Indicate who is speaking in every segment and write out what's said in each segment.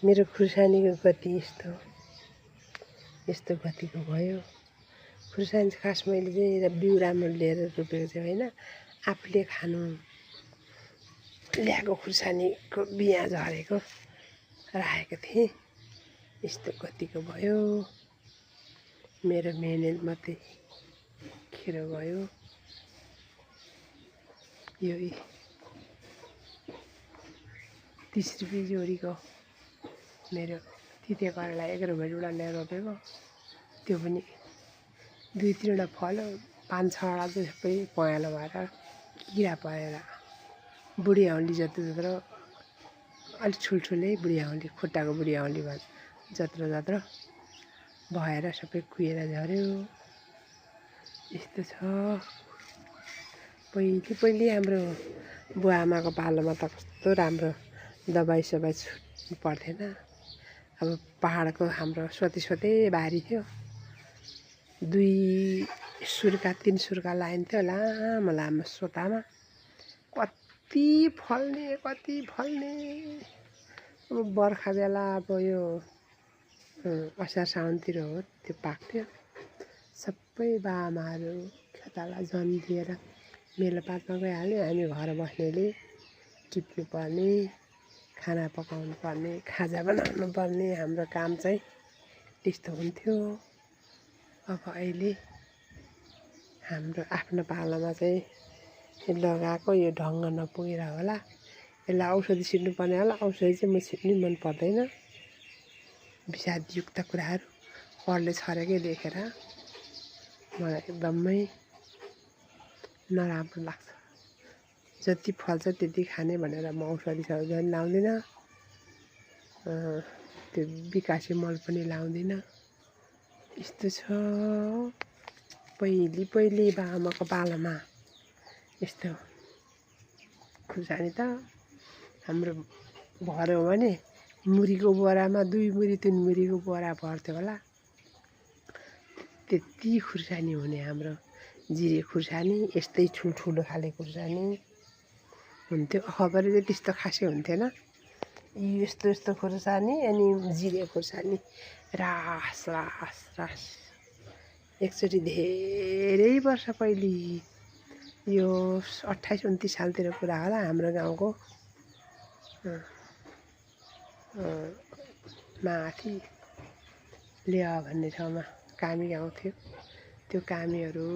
Speaker 1: मेरो खुर्सानीको गति यस्तो गतिको भयो। खुर्सानी खास मैले चाहिँ बिउ राम्रो लिएर रोपेको चाहिँ होइन, आफूले खानु ल्याएको खुर्सानीको बिया झरेको राखेको थिएँ। यस्तो गतिको भयो। मेरो मेहनत मात्रै खेर गयो। यो 30 रुपियाँ जोडीको मेरो तिते करेला 1 रुपियाँ ल्याएर रोपेको, त्यो पनि 2-3वटा फल्यो, 5-6वटा चाहिँ सबै पहेँलो भएर किरा परेर बुढी औँली जत्रो अलिक ठुल्ठुलै बुढी औँली, खुट्टाको बुढी औँली जत्रो भएर सबै कुहिएर झऱ्यो। यस्तो छ। पहिले हाम्रो बुवा आमाको पालोमा त कस्तो राम्रो दबाई सबाई छुट्नु पर्थेन। अब पहाडको हाम्रो सोते बारी थियो, 2 सुर्का 3 सुर्का लाइन्थ्यो लामो सोतामा। कति फल्ने। अब बर्खा बेला अब यो असार साउनतिर हो त्यो पाक्थ्यो। सबै बाआमाहरू खेताला जन्मिएर मेलोपातमा गइहाल्यो। हामी घर बस्नेले टिप्नु पर्ने, खाना पकाउनु पर्ने, खाजा बनाउनु पर्ने, हाम्रो काम चाहिँ त्यस्तो हुन्थ्यो। अब अहिले हाम्रो आफ्नो पालामा चाहिँ लगाएको यो ढङ्ग नपुगेर होला, यसलाई औषधी छिट्नु पर्ने होला। औषधी चाहिँ म छिट्नै मन पर्दैन। विषादयुक्त कुराहरू परले छरेकै देखेर मलाई एकदमै नराम्रो लाग्छ। जति फल्छ त्यति खाने भनेर म औषधी झन् लाउँदिनँ। त्यो विकासे मल पनि लाउँदिनँ। यस्तो छ। पहिले बाआमाको पालामा यस्तो खुर्सानी त हाम्रो भर्यो भने मुरीको बोरामा 2 मुरी 3 मुरीको बोरा भर्थ्यो होला। त्यति खुर्सानी हुने हाम्रो जिरे खुर्सानी, यस्तै ठुल्ठुलो खाले खुर्सानी हुन्थ्यो। खबरै चाहिँ त्यस्तो खासै हुन्थेन। यस्तो खुर्सानी अनि जिरे खुर्सानी रास। एकचोटि धेरै वर्ष पहिले, यो 28-29 सालतिर कुरा होला, हाम्रो गाउँको माथि लेवा भन्ने ठाउँमा कामी गाउँ थियो। त्यो कामीहरू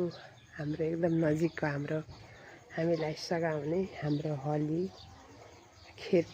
Speaker 1: हाम्रो एकदम नजिकको, हामीलाई सघाउने हाम्रो हली खेत